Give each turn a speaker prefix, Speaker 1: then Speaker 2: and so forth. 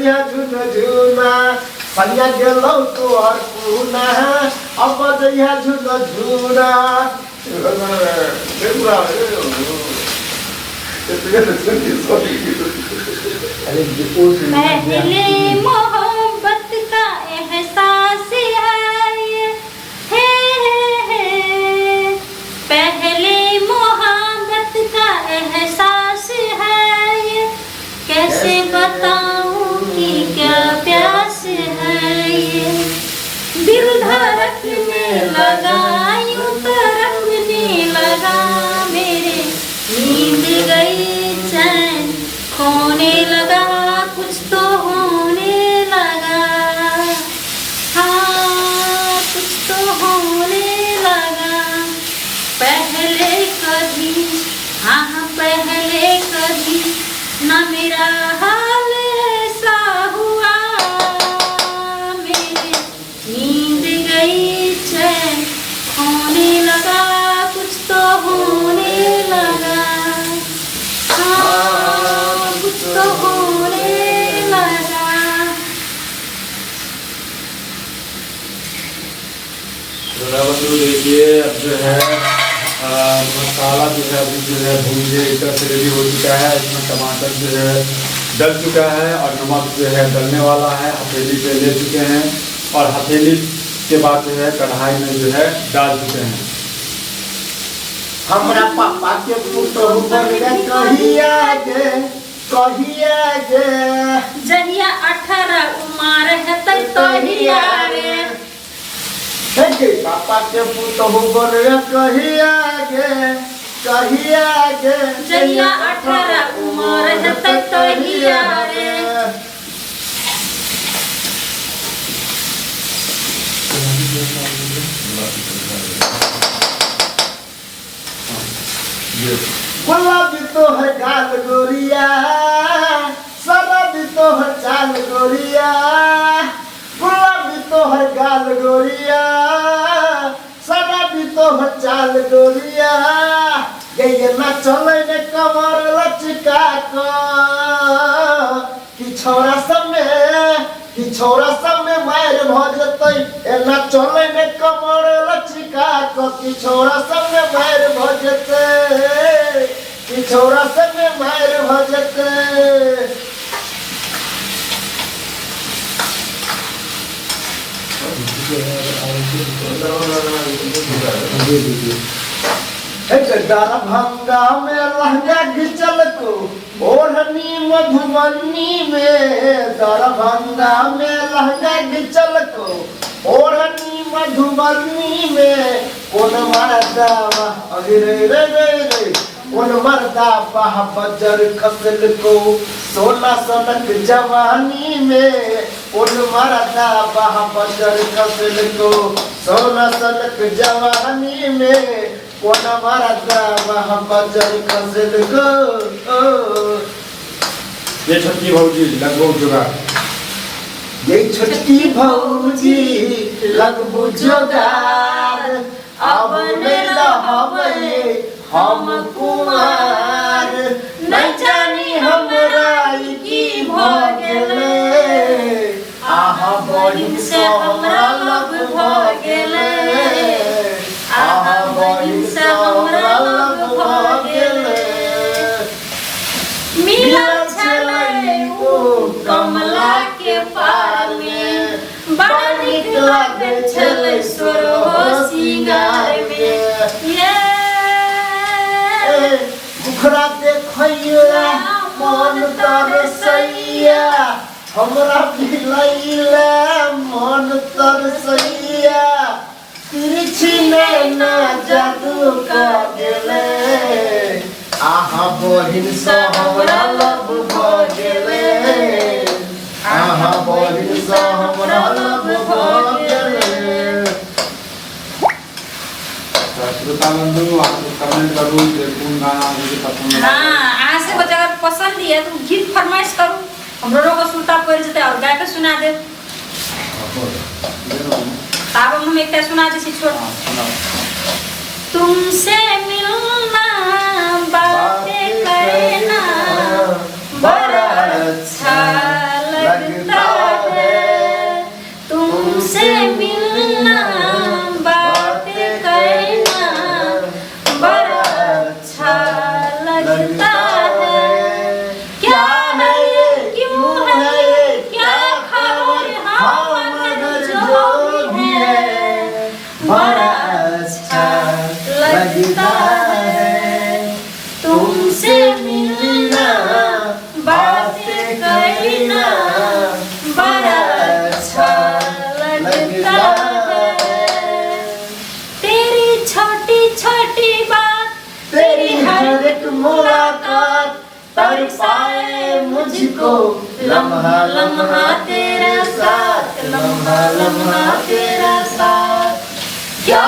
Speaker 1: जइहा झुन झुना सैया गेलौ तोहर पूना अब जइहा झुन झुना।
Speaker 2: पहले मोहब्बत का एहसास है ये, हे हे हे। पहले मोहब्बत का एहसास है ये, कैसे बताऊं कि क्या प्यास है ये। दिल धड़कने लगा यूं तड़पने लगा, मेरे नींद गई चैन खोने लगा, कुछ तो होने लगा, हाँ कुछ तो होने लगा। पहले कभी, हाँ पहले कभी न मेरा हाल ऐसा हुआ, मेरे नींद गई चैन खोने लगा, कुछ तो होने लगा, हाँ कुछ तो होने लगा।
Speaker 3: बंधु देखिए अब जो है मसाला जो है अभी जो है भून के एक तरह से रेडी हो चुका है। इसमें टमाटर जो है डल चुका है और नमक जो है डलने वाला है। हथेली पे ले चुके हैं और हथेली के बाद जो है कढ़ाई में जो है डाल चुके हैं।
Speaker 1: हमरा पापा के पुतहु बनले कहिया गे कहिया गे,
Speaker 2: जहिया 18 उमर हेतै तहिया रे।
Speaker 1: हे गे पापा के पुतहु बनले कहिया गे कहिया गे,
Speaker 2: जहिया 18 उमर हेतै तहिया रे।
Speaker 1: गुलाबी तोहर गाल गोरिया, शराबी तोहर चाल गोरिया, गुलाबी तोहर गाल गोरिया, शराबी तोहर चाल गोरिया, ये ना चले ने कमर लचका क, कि छौरा सब में, कि छौरा सब में मार भ जेतै, एना चले ने कमर लचका क, कि छौरा सब में मार भ जेतै, कि छौरा सब में मार भ जेतै। एक दरभंगा में लहंगा घिचल को ओढ़नी मधुबनी में, दरभंगा में लहंगा घिचल को ओढ़नी मधुबनी में, कोन मरदा अरे रे रे रे रे, कोन मरदा बाह बजर खसल को सोना सनक जवानी में, कोन मरदा बाह बजर खसल को सोना सनक जवानी में, कोन मरदा बाह बजर खसल को।
Speaker 3: ये छोटकी भौजी लगभग जुगाड़,
Speaker 1: ये छोटकी भौजी लगबू जोगार, अब नहीं रहबै हम कुमार, नहीं जानी हमरा ई की भ गेलै, आहा बहिन से हमरा लव भ गेलै, आहा बहिन से हमरा लव भ गेलै।
Speaker 2: मिलल छलै उ कमला के पार में, बड़ा नीक लागै छलै सोरहो सिंगार में। ये
Speaker 1: मुखरा देखैया मन तरसैया, हमरा मिलैला मन तरसैया, तिरछी नैना जादू क गेलै, आहा बहिन सँ हमरा लव भ गेलै, आहा बहिन सँ हमरा लव भ गेलै।
Speaker 3: श्रोता बंधु आप कमेंट करू जे कोन गाना अहाँके पसंद।
Speaker 2: हाँ, अहाँ सबके अगर पसंद ये तो गीत फरमाइश करू, हमरो के सुनता पड़ि जेतै और गा के सुना देब। आब हम एकटा सुना दै छी छोट। तुमसे मिलना बातें करना बड़ा अच्छा लगता तुमसे मिलना, बातें करना बड़ा अच्छा लगता है। तेरी छोटी छोटी बात,
Speaker 1: तेरी हर एक मुलाकात तरसाए मुझको, लम्हा लम्हा तेरा साथ, लम्हा लम्हा तेरा साथ।
Speaker 2: क्या